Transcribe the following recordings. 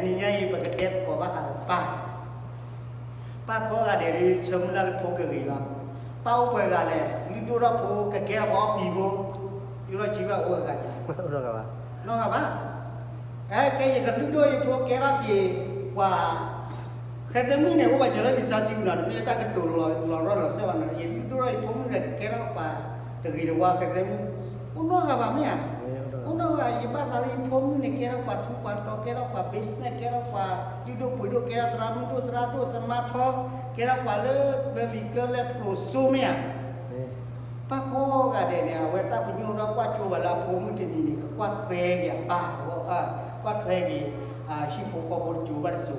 တနံၤညါအံၤ ပကတဲသကိးဘၣ်ဃးဒီးပၢ်, ပၢ်ကိးဂၤဒဲးဒုး ဆၢမုၢ်လၢ်လၢဖိကဂ့ၤလီၤ. ပၢ်အိၣ်ပှဲၤဂၤလဲၣ်, လုၢ်ဒိၣ်ထီၣ်ဖိ ကကဲထီၣ်ပှၤအီပံၤဖိ, ဒုးထီၣ်ကံဘၣ်အိၣ်ဂၤဒဲး, နီၢ်ဂၤဘၣ်, အဲ ကဲယကလုၢ်ဒိၣ်ယဖိကဲထီၣ်က့ၤပှၤ ဃဲသဲမုၣ်န့ၣ် အိၣ်ဘၣ်စၢၤလၢလံာ်စီဆှံပူၤနီၤ, တမ့ၢ်တၢ်ကတိၤလီၤရၢၢ်လီၤစၢၤဘၣ်နီၤ, ယလုၢ်ဒိၣ်ထီၣ်ယဖိမုၣ်ဒီး ကကဲထီၣ်ပှၤတဂ့ၤတဝါဃဲသဲမုၣ်, အိၣ်နီတဂၤဘၣ်မ့ၢ်ဧါ, အိၣ်နီတဂၤ, ယဘၣ်သးလၢယဖိမုၣ်န့ၣ် ကဲထီၣ်ပှၤထူပှၤတီၤ, ကဲထီၣ်ပှၤ business, ကဲထီၣ်ပှၤလုၢ်ဒိၣ်ပှ့ၤဒိၣ်, ကဲထီၣ်သရၣ်မုၣ်ဒိၣ်သရၣ်ဒိၣ်သမါထီ, ကဲထီၣ်ပှၤလၢကျၢၤလံၤကျၢၤလဲၢ်ဖျိးစိမ့ၢ်ဧါ ပၢ်ကိးဂၤဒဲးန့ၣ် အဝဲတၢ်ပညိၣ်ဒီးကွၢ်ကၠိဘၣ်လၢအဖိမုၣ်တနံၤန့ၣ် ကကွၢ်ထွဲက့ၤအပၢ်, ကွၢ်ထွဲက့ၤ ဟံၣ်ဖိဃီဖိတကၠိဘၣ်တစိၤ,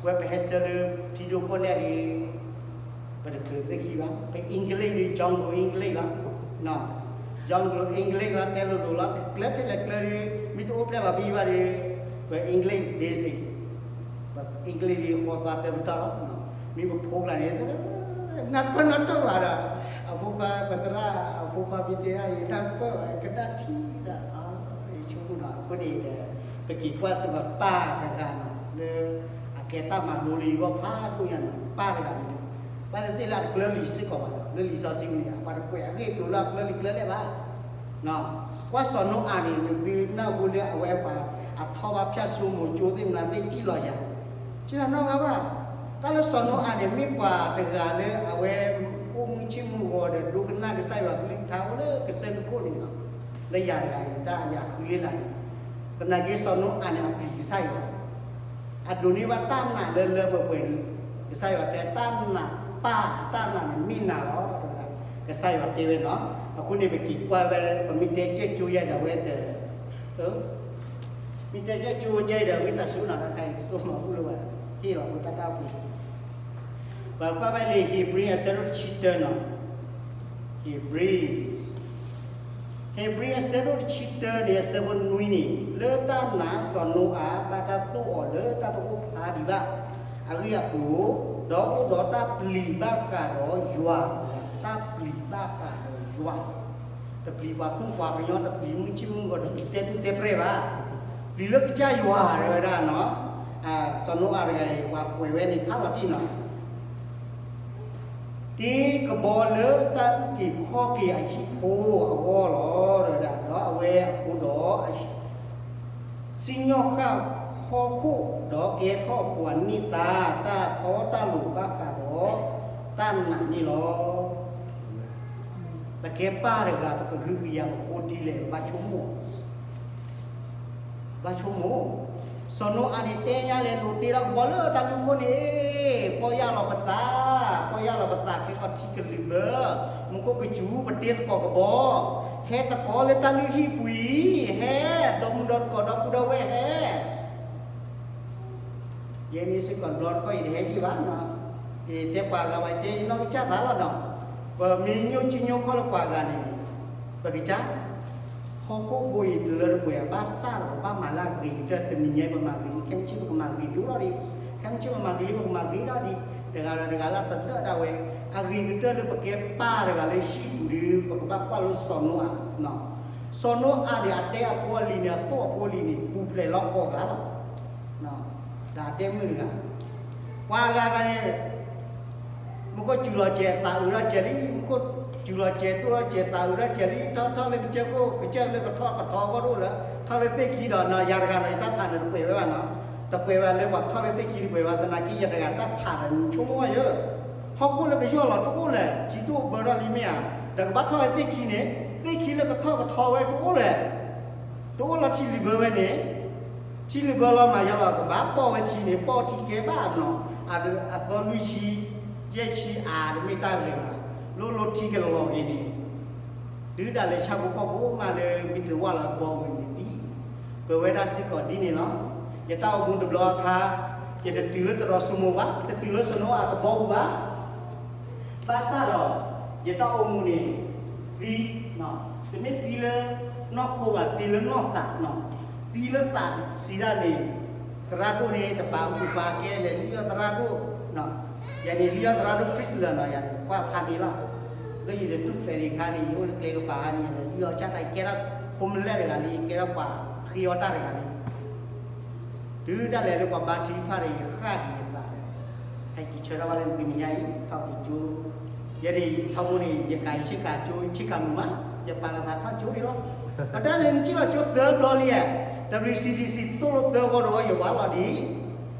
ဝဲပဟဲဆၢလၢထံဒိၣ်ကီၢ်လဲၢ်ဒီး ပတချုးသ့ၣ်ခံဘၣ်, ပ English ဒီး Jungle English လီၤ, Jungle English လီၤ, တဲလိၤလိၤလီၤ, ကျၢၤထဲလဲၣ်ကျၢၤဒီး မ့ၢ်တအိၣ်ဖျဲၣ်လီၤဖဲဘၣ်ဒီး ပ English basic, ပ English ဒီးဃီသးတၢ်ပတီၢ်လီၤ, မ့ၢ်ပဖိကျါန့ၣ် နၢ်ပၢၢ်နီတၢ်ဘၣ်ဒီး အဖိခွါပသရၣ် အဖိခွါဖံတဲဒၣ်အံၤ တၢ်ပၢၢ်ဘၣ်ကဒၣ်ထံဒီး ယဆိကမိၣ်နီၤ, အဃိန့ၣ်ဒီး ပက့ၤကွၢ်စ့ၢ်ကီးပၢ်တဂၤနီၤ လၢအကဲတၢ်မၤလိလၢယဂီၢ်ဖးဒိၣ်ညါနီၤ, ပၢ်တဂၤန့ၣ် ဘၣ်သ့ၣ်သ့ၣ်လၢအတကျၢၤလံၤစ့ၢ်ကီးဘၣ်နီၤ, လၢလံာ်စီဆှံပူၤန့ၣ် အပှၤတကွဲးအဂ့ၢ်အကျိၤလၢအကျၢၤလံၤကျၢၤလဲၣ်ဘၣ် ကွၢ်စီၤနိအၤန့ၣ် နသုနၢ်ဟူလၢအဝဲပှၤအထီၣ်ဘၣ်ဖၠၣ်စိမိၤကၠိသ့ၣ် မနုၤသ့ၣ်ကံၣ်လီၤယၤ, ကဲနီတဂၤဘၣ်, တၢ်လၢစီၤနိအၤန့ၣ် မ့ၢ်ပှၤတဂၤလၢအဝဲအိၣ်မုာ်ဆ့ၣ်မုာ်ဂီၤဒီး ဒိကနၣ်ကစၢ်ယွၤကလုၢ်ကထါအိၣ်လၢကစၢၢ်နခိၣ်န့ၣ်လီၤ, လၢယၤတဂၤအံၤ တၢ်ယၤဃုလ့လးန့ၣ်, သနာ်က့စီၤနိအၤန့ၣ် အပျံၤကစၢ်ယွၤ အဒိးန့ၢ်ဘၣ်တၢ်နာ်လၢလၢပှဲၤပှဲၤန့ၣ်, ကစၢ်ယွၤတဲတၢ်နာ်ပၢ် တၢ်နာ်န့ၣ်မ့ၢ်နၤလီၤ, ကစၢ်ယွၤတဲဝဲနီၤ, အဃိန့ၣ် ပက့ၤကွၢ်ဝဲ ပမ့ၢ်တဲကၠဲၣ်ကၠိယဲဒီးဝဲတ မ့ၢ်တဲကၠဲၣ်ကၠိယဲဒီး ဝံသးစူၤနီၤ တခါအံၤ ပမၤဘူၣ်လၢၤဘၣ်, ဟ့ၣ်လီၤဖိသၣ်တၢ်ပှ့ၤ, ပကွၢ်ဖဲလံာ်ဧ့ၤဘြံၤအဆၢဒိၣ်တဆံတၢနီၤ, ဧ့ၤဘြံၤ ဧ့ၤဘြံၤအဆၢဒိၣ်တဆံတၢန့ၣ် အဆၢဖိနွံန့ၣ် လၢတၢ်နာ်စီၤနိအၤ ဘၣ်တၢ်သိၣ်အီၤလၢတၢ်တအိၣ်ဖျါဒံးဘၣ် အဂ့ၢ်အကျိၤ, ဒီးအိၣ်ဒီးတၢ်ပျံၤဘၣ်ဃးဒီးယွၤ, တၢ်ပျံၤဘၣ်ဃးဒီးယွၤ, တပျံၤပှၤခိၣ်ပှၤကညီ, တပျံၤမုၢ်ဆ့ၣ်မုၢ်ဂီၤ, တပျံၤတဲပူၤတဲပြဲၢ်ဘၣ်, ပျံၤလၢကစၢ်ယွၤ တဲဝဲဒၣ်နီၤ, စီၤနိအၤတဂၤအံၤ ပှၤကွဲးဝဲန့ၣ် ဖးလီၤတံၢ်နီၤ တ့ကဘီလၢတၢ်အုၣ်က့ၤခီၣ်က့ၤအဟံၣ်ဖိအဂီၢ်လီၤ, ဒီးအဝဲအဃိဒီး စံၣ်ညီၣ်ဃၣ်ဟီၣ်ခိၣ်, ဒီးကဲထီၣ်ပှၤန့ၢ်သါတၢ်တီတၢ်လိၤဘၣ်ဃးဒီး တၢ်နာ်န့ၣ်လီၤ. ပကဲပၢ်တဂၤ ပကဟုကယာ်ပဖိဒ်လဲၣ် ပဘၣ်ဆိကမိၣ် ဘၣ်ဆိကမိၣ်, စီၤနိအၤန့ၣ်တဲညါလဲၤလိာ်တ့ထီၣ်ကဘီလၢတၢ်လုၢ်ခိၣ်န့ၣ်, ပီၢ်ယၢ်လီၤပသး, ပီၢ်ယၢ်လီၤပသး ခဲကီးထံကလုာ်ဘၢ, မူခိၣ်ကစူၤ ပတ့သကိးကဘီ, ဟဲသကိးလၢတၢ်လုၢ်ဟံၣ်ပူၤအံၤ, ဟဲ, ဒီမုၢ်ဒီတကိးဒီပုၢ်ဒီဝဲၢ်ဟဲ ယဲန့ၣ်စ့ၢ်ကီးတဘျီတခီၣ်အံၤ တဟဲက့ၤဘၣ်နီၤ, ယတဲပှၤဂၤဝဲ ယတဲယနီၢ်ကစၢ်သးလီၤနီၤ, ပမ့ၢ်ညိၣ်ကံညိၣ်ခီၣ်လၢပှၤဂၤန့ၣ် ပကစၢ်, ဟီၣ်ခိၣ်ဖိအံၤတလၢတပှဲၤ ဘၣ်ဆၣ်ဒီးပဘၣ်မၤလၢအဂ့ၤကတၢၢ်, တနံၤညါအံၤပမၤဂ့ၤလံ ခဲမုၢ်ဆ့ၣ်ပကမၤဂ့ၤဒိၣ်ထီၣ်ဒံး, ခဲမုၢ်ဆ့ၣ်ပမၤဂ့ၤလံ ပကမၤဂ့ၤထီၣ်ဒံး, တဂၤဒီးတဂၤလၢသဒၢးဒၣ်ဝဲ, အဂ့ၤကတၢၢ်လၢပကဲပၢ်တဂၤလၢဟံၣ်ပူၤဒီး ပကဘၣ်ကွၢ်လိစီၤနိအၤ, စီၤနိအၤန့ၣ် အတဲအဖိအလံၤန့ၣ် အသိၣ်အဖိအလံၤန့ၣ် ပူၤဖျဲးလီၤဃီၤဂၤလီၤ ဒီးအတဲမုၢ်တဂၤ, ပှၤဂၤတဂၤန့ၣ်, မူခိၣ်စူၤလီၤစဲးသးအုးထီၣ်စဲးလံ, မူခိၣ်စူၤလီၤစဲးဒိၣ်ထီၣ်စဲးသးအုးထီၣ်စဲးလံ, ထီၣ်ထီၣ်လၢကစၢၢ်ခိၣ်, ကစၢၢ်လၢကထီၣ်ကထီအဂီၢ်တအိၣ်လၢၤ, ထီၣ်လၢသ့ၣ်ခံဒီးနီၤ, ယၤတဂၤဒီး ယတၢ်ဖးန့ၣ်တကွဲးဝဲဘၣ်နီၤ, တကွဲးဝဲလၢပှၤထီၣ်လၢသ့ၣ်ခံတကွဲးဝဲ, သနာ်က့ယၤတဂၤတၢ်ဖးဒီးနဆိကမိၣ်ယဲ, ဟီၣ်ခိၣ်လၢကယီၢ်လီၤတအိၣ်လဲၣ်, ထံဒိၣ်ဘၢထီၣ်လံမ့ၢ်ဧါ, ဒီးကဘၣ်ထီၣ်လၢသ့ၣ်ခံန့ၣ်, သ့ၣ်ခံလၢကထီၣ်ကထီဝဲတအိၣ်လဲၣ် တအိၣ်လီၤထံလုာ်ဘၢဝဲန့ၣ်, ထံလုာ်ဘၢလီၤမးယါလီၤ ကဘၣ်ပိာ်ဝဲထံန့ၣ်, ပိာ်ထံကဲဘၣ်နီၤ, အသီလွံၢ်ဆံ, ယဲၢ်ဆံအါ တမ့ၢ်တၢ်ဂ့ၤဘၣ်, လိၣ်လိၣ်ထံကလီၤက့ၤန့ၣ်, တုၤဒၣ်လဲာ်ဆၣ်ဖိကီၢ်ဖိမးလၢမ့ၢ်တဝၢ်လီၤကဘီဝဲန့ၣ်သံ, ပဝဲဒၣ်စ့ၢ်ကီးဒ်န့ၣ်လီၤ. ယတၢ်အိၣ်မူတဘျီအခါ, ယတတုၤလၢသရိာ်စိမိၤဘၣ်, တတုၤလၢစီၤနိအၤကဘီပူၤဘၣ် ဘၣ်ဆၣ်ဒီး ယတၢ်အိၣ်မူန့ၣ် သံ, တမ့ၢ်သံလၢနီၢ်ခိဘၣ်, သံလၢနီၢ်သး, သံလၢသးစံးဒၣ်န့ၣ်, သရၣ်ဒိၣ်န့ၣ် တပာ်ဂုၤပာ်ကဲလဲၣ်, လံၣ်အီၣ်သရၣ်ဒိၣ်, ယၤန့ၣ် လံၣ်အီၣ်သရၣ်ဒိၣ် Chrysler နီၤ, ယၤန့ၣ် ကွၢ်ဖးန့ၣ်လီၤ. လၢယတတူၢ်ဖျဲးဒံးအခါန့ၣ် ယအိၣ်လၢကျဲကပၤအခါန့ၣ် ယလဲၤလံၣ်အီၣ်ဆၣ်တၢ်, ယကဲထီၣ် homeless တဂၤလံ, ယကဲထီၣ်ပှၤဃ့အီၣ်တၢ်တဂၤလံ. တ တုၤဒၣ်လဲာ်လၢပှၤဘါထုကဖၣ်ဒီး ယဃၣ်က့ၤယသးဒီး ဟဲက့ၤဆၢထၢၣ်ဘၣ်လၢသုမဲာ်ညါအံၤ ထီၣ်က့ၤကၠိ, ယဲဒၣ်ထီဘိန့ၣ် ယကၤယဆ့ကၤကၠိဆ့ကၤမုာ်မး, ယပာ်လီၤသးထီၣ်ကၠိန့ၣ်လီၤ. ပတၢ်န့ၣ် နစံၣ်လီၤကၠိသၢဘျီလံဧါ, W C D C သိၣ်လိသၢဂီၢ်တဂီၢ် ယဝါလီၤဒ်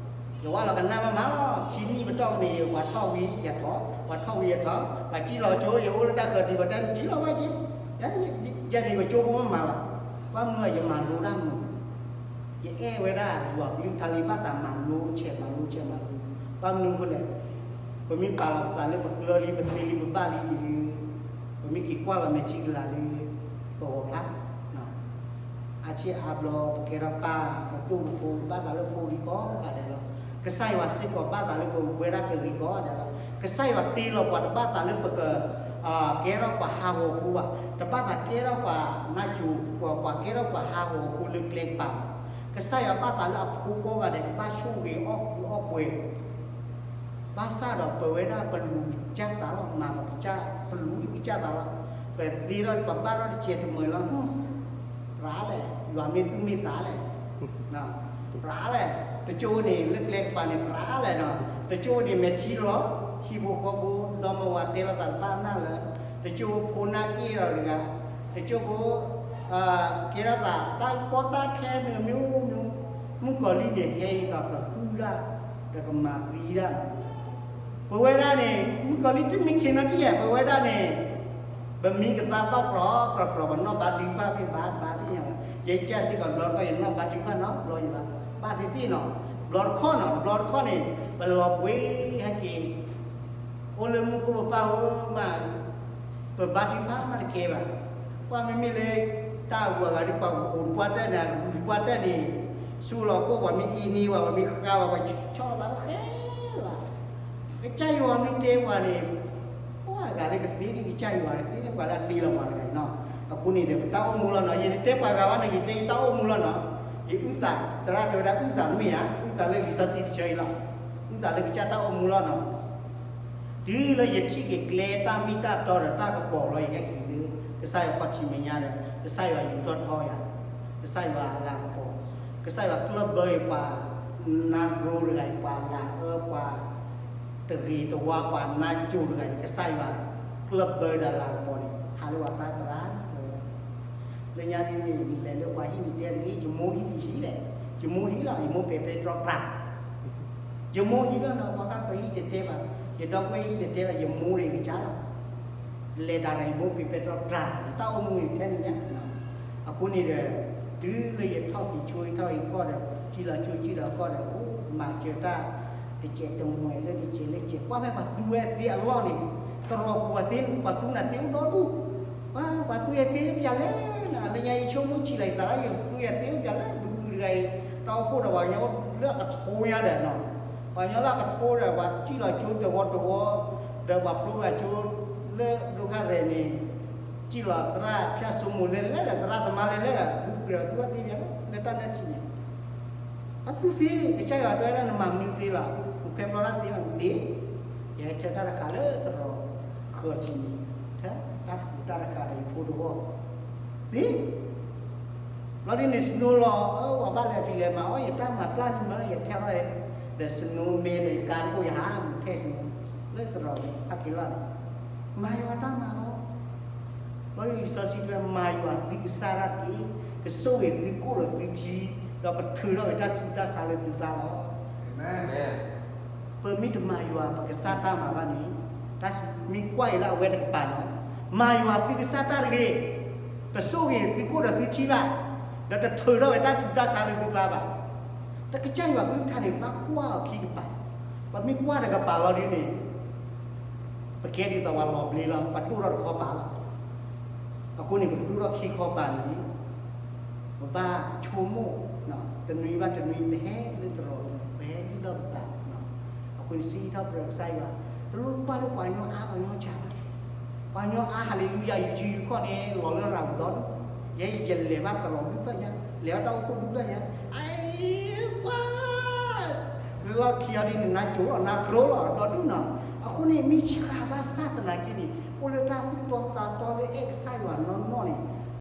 ယဝါလီၤကနၣ်မးမးလီၤ. ခံနံၣ်ပတီၢ်န့ၣ် ပှၤထီၣ်ဝံၤယထီၣ်, ပှၤထီၣ်ဝံၤယထီၣ်, ပှၤစံၣ်လီၤကၠိ ယအိၣ်လၢတၢ်ဃၢၤတံၢ် ပတၢ်န့ၣ်စံၣ်လီၤဝဲက့ၤ, ယဲန့ၣ်ပကၠိဖိမးမးလီၤ. ဘၣ်မနုၤယမၤလိတၢ်မုာ် ယအဲၣ်ဝဲဒၣ်ယွၤကလုၢ်ကထါလံ ဘၣ်သးမၤလိဆဲးမၤလိဆဲးမၤလိ, ဘၣ်မနုၤအဃိလဲၣ်, ပမ့ၢ်ပာ်လီၤပသးလၢပကျၢၤလံ ပသ့လံ ပဘၣ်လံဒ်, ပမ့ၢ်က့ၤကွၢ်လီၤမဲာ်ထံကလၤဒီး ပဂီၤဖျါ အါဆံးအါဘျီ ပကဲထီၣ်ပၢ် ပသူၣ်ပဖိ ဘၣ်သးလၢဖိဂ့ၤကိးဂၤဒဲးလီၤ. ကစၢ်ယွၤစ့ၢ်ကီးဘၣ်သးလၢပဝဲဒၣ်ကဂ့ၤကိးဂၤဒဲးလီၤ. ကစၢ်ယွၤတ့လီၤပှၤတဘၣ်သးလၢပက ကဲထီၣ်ပှၤဟးဂီၤဖိဘၣ်, တဘၣ်သးကဲထီၣ်ပှၤနါစိၤ ပှၤကဲထီၣ်ပှၤဟးဂီၤဖိလၢကျဲကပၤဘၣ်. ကစၢ်ယွၤဘၣ်သးလၢအဖိကိးဂၤဒဲး ကဘၣ်ဆိၣ်ဂ့ၤအီၣ်ကုအီၣ်ပှဲၤ ဘၣ်ဆၣ်ဒီးပဝဲဒၣ်ပလူၤကစၢ်သးလီၤ, မၤပကစၢ် ပလူၤကစၢ်သးလီၤ. ပသ့ထီၣ်ပဘၣ်ထီၣ်တစဲးတမှဲၤလီၤ, ပြးလဲၣ်, ယွၤမ့ၢ်သူၣ်မ့ၢ်သးလဲၣ်, ပြးလဲၣ်, တကၠိန့ၣ် လၢကျဲကပၤန့ၣ် ပြးလဲၣ်နီၤ, တကၠိန့ၣ် မဲာ်ထံလီၤ, ဟံၣ်ဖိဃီဖိ ဒီမါဝၤတဲလိာ်သးတဘၣ်နၢ်လၢၤ, တကၠိဖိနၢ်က့ၢ်ဒီးတဂၤ, တကၠိဖိ ကဲထီၣ်သး တၢ်ကီတၢ်ခဲမ့ၢ်မ့ၢ် မုၣ်ကီၤလံၢ်န့ၣ် ဟဲအံၤသိးကဟုၣ်ဒၣ် ဒီးကမၤသံဒၣ်လီၤ. ပဝဲဒၣ်န့ၣ် မုၣ်ကီၤလံၢ်တမ့ၢ်ခ့နီတယဲၢ် ပဝဲဒၣ်န့ၣ် ပမံကသါသီၣ်ကြီ ကြီကြီ ပနီၢ်ဘါထုကဖၣ်မ့ၢ်ဘါဘါသ့ၣ်ညါဘၣ်. ယကစၢ်စ့ၢ်ကီးဘျီတခီ ယနီၢ်ဘါထုကဖၣ်နီတဘျီယံၤဘၣ်, ဘၣ်သ့ၣ်သ့ၣ်နီၤ, ဘျီတခီနီၤ ဘျီတခီန့ၣ် ပလီၤဘှံးဟဲက့ၤ အိၣ်လၢမူခိၣ်ပပၢ်ဧၢမး, ပဘါထုကဖၣ်မးတကဲဘၣ်. ကွၢ်မ့မ့ၢ်လၢ တၢ်အဂုၤအဂၤဒီး ပှၤဂုၤတပှၢ်တၢၢ်န့ၣ် ဂုၤတပှၢ်တၢၢ်န့ၣ် ဆူလီၤခိၣ် ပှၤမ့ၢ်အ့န့ဝဲ ပှၤမ့ၢ်ဃါဝဲ ပှၤဆီၣ်လီၤသးအိၣ်ဃဲလီၤ. ကစၢ်ယွၤမ့ၢ်တဲပှၤန့ၣ် ပှၤဂၤလၢကသ့ဒ်ကစၢ်ယွၤ ကသ့ဒ်ပှၤလၢအတ့လီၤပှၤတဂၤန့ၣ်နီၤ. အဃိန့ၣ်ဒီး ပတၢ်အိၣ်မူလီၤနီၤ, ယတတဲပှၤဂၤဘၣ်နီၤ, ယတဲယတၢ်အိၣ်မူလီၤနီၤ. ယအုၣ်သး သရၣ်တဲဝဲဒၣ်အုၣ်သးမ့ၢ်ဧါ, အုၣ်သးလၢလံာ်စီဆှံတဆၢအံၤလီၤ. အုၣ်သးလၢကစၢ်တၢ်အိၣ်မူလီၤနီၤ. တုၤလ�tweetက့ၤကျဲတၢ်မ့ၢ်တၢ်တီဒီးတၢ်ကပီၤလီၤ ယဟဲက့ၤလၢ ကစၢ်ယွၤခီၣ်ထံးမဲာ်ညါဒီး ကစၢ်ယွၤယူၤထီၣ်ထီယၤ, ကစၢ်ယွၤအလၤကပီၤ, ကစၢ်ယွၤကျၢၢ်ဘၢအံၤပှၤနါဘျိတဂၤအံၤ ပှၤလၤအၢ ပှၤတဂ့ၤတဝါ ပှၤနါစိၤတဂၤန့ၣ် ကစၢ်ယွၤကျၢၢ်ဘၢဒီးလၤကပီၤန့ၣ် ဟးလၢပှၤတၢ်သရၣ် လၢညါဒ်န့ၣ် လဲၤလၢပှၤဟံၣ်န့ၣ်တဲတဂ့ၤ, ယမိၢ်ဟံၣ်ယဟံၣ်လဲၣ်, ယမိၢ်ဟံၣ်လီၤ, ယမိၢ်ပဲာ်ပဲတြီတြၢ်, ယမိၢ်ဟံၣ်လီၤနီၤ, ပှၤဃၣ်ဃၢၤဟံၣ်တတဲဘၣ်, ယဒီပုၢ်ဝဲၢ်ဟံၣ်တတဲလီၤ, ယမိၢ်ဒီးယကစၢ်လီၤ, လဲၤတၢ်ဒီးယမိၢ်ပဲာ်ပဲတြီတြၢ်, ယတၢ်အိၣ်မူန့ၣ်ထဲန့ၣ်ညါ, အဃိန့ၣ်ဒီး တုၤလၢယထီၣ်က့ၤဆိယထီၣ်က့ၤကီၢ်ဒီး စံၣ်လီၤကၠိစံၣ်လီၤကီၢ်ဒီး အိၣ်မၤစၢၤတၢ် တစဲးတမှဲၤလၢတစဲးလၢစဲး, ကွၢ်ဖဲပှၤသူဝဲသ့အလီၢ်န့ၣ် တရီပူၤပှၤသ့ ပှၤသူနၤသ့အိၣ်ဒီဒူၣ်, ပှၤသူဝဲသ့ပျးလဲၣ်နၤ, လၢညါယဆိကမိၣ်ဆံးလီၤယသးလၢ ယသူဝဲသ့ပျးလဲၣ်, ဘုဃုတဂၤအံၤ တၢ်အိၣ်ဖှိၣ်ဒီးပှၤကညီလၢအကထိညါဒီးနီၤ, ပှၤကညီလၢအကထိဒီး ပှၤစံၣ်လီၤကၠိတဝီတဝီ ဒီးပှၤဖျိပှၤကၠိလၢဒိခါသဲးန့ၣ် စံၣ်လီၤသရၣ်ဖၠၣ်စိမိၤလဲၤလဲၤဒီး သရၣ်သမါလဲၤလဲၤဒီး ဘုဃုဒီးသူဝဲသ့ပျးလဲၣ် လၢတၢ်နၢထံၣ်န့ၣ် အသူသ့, ကစၢ်ယွၤတဲဝဲဒၣ်နမၤမနုၤသ့လီၤ, နခွဲးပျီတၢ်သ့မးနသ့, ယဟဲထၢတၢ်တဃာ်လၢသရိာ်ဃၢၤထံးန့ၣ်, ထၢတၢ်တဃာ်တၢ်တဃာ်ဒီးယဖိတဂီၢ်, သ့, ဘျီဒ်န့ၣ် snow လီၤ, အဝဲဘၣ်လဲၤဖံးလဲၤမၤအီၣ် ယတၢ်မၤပျၢ်လံမး ယထဲအီၣ်ဒီး snow မဲဒီးယကါတခိၣ် ယဟးမုာ်ထဲ snow လၢသရိာ်ဖးက့ၤလီၢ်န့ၣ်, မၤယွၤတၢ်မၤလီၤ. ဘျီဒ်လံာ်စီဆှံတဲ မၤယွၤသုကစၢ်တၢ်တက့ၢ်, ကဆိၣ်ဂ့ၤသုကိၣ်ဒီးသုထံ, ဒီးကထုးထီၣ်ဝဲတၢ်ဆူးတၢ်ဆါလၢသုကျါလီၤ. ပမ့ၢ်တမၤယွၤပကစၢ်တၢ်မၤဘၣ်န့ၣ်, တၢ်မ့ၢ်ကွၢ်အံၤလၢအဝဲတကပၤနီၤ, မၤယွၤသုကစၢ်တၢ်တဂ့ၤ, တဆိၣ်ဂ့ၤသုကိၣ်ဒီးသုထံဘၣ်, ဒီးတထုးထီၣ်ဝဲတၢ်ဆူးတၢ်ဆါလၢသုကျါဘၣ်. တၢ်ကစၢ်ယွၤကလုၢ်ကထါန့ၣ် ဘၣ်ကွၢ်အီၤခံကပၤ, ပမ့ၢ်ကွၢ်တကပၤလီၤဒ်န့ၣ် ပကဲဒ်သိးပှၤလီၤဘျ့လီၤ, ပှၤဒိၣ်ထီၣ်တခီပၤလီၤ. အဃိန့ၣ် ပကဒိၣ်ထီၣ်ခံခီပၤန့ၣ် ပဘၣ်ဆိကမိၣ်, တနွံဘၣ်တနွံ ပဟဲလၢသရိာ်ပူၤ ပဟဲလုၢ်ထီၣ်ပသး, အဃိန့ၣ် စံးထီၣ်ပတြၢၤကစၢ်ယွၤ, တလိၣ်ကွၢ်လၢပှၤကညီအါပှၤကညီစှၤဘၣ်. ပှၤကညီအါ ဟၤလ့လူယၤ ယုၢ်ထံယုၢ်ကီၢ်န့ၣ် လီၤလၢရၤဝူၤဒီဒူၣ်, ယဲယလဲၤဘၣ်သရိာ်ဒူၣ်ဖျၢၣ်ညါ, လဲၤဘၣ်တၢ်အိၣ်ဖှိၣ်ဒူၣ်ဖျၢၣ်ညါ, အအံၤ ပှၤ လၢလီၢ်ခံအီၤဒ်န့ၣ် နါကိၤလီၤ နါကျိလီၤ ဒီဒူၣ်နီၤ. အဃိန့ၣ် မ့ၢ်ဆှၢဘၣ်ဆၣ်သနာ်က့န့ၣ် အိၣ်လၢတၢ်သူၣ်တီသးတီလၢအဲၣ်ကစၢ်ယွၤနီၢ်နီၢ်န့ၣ်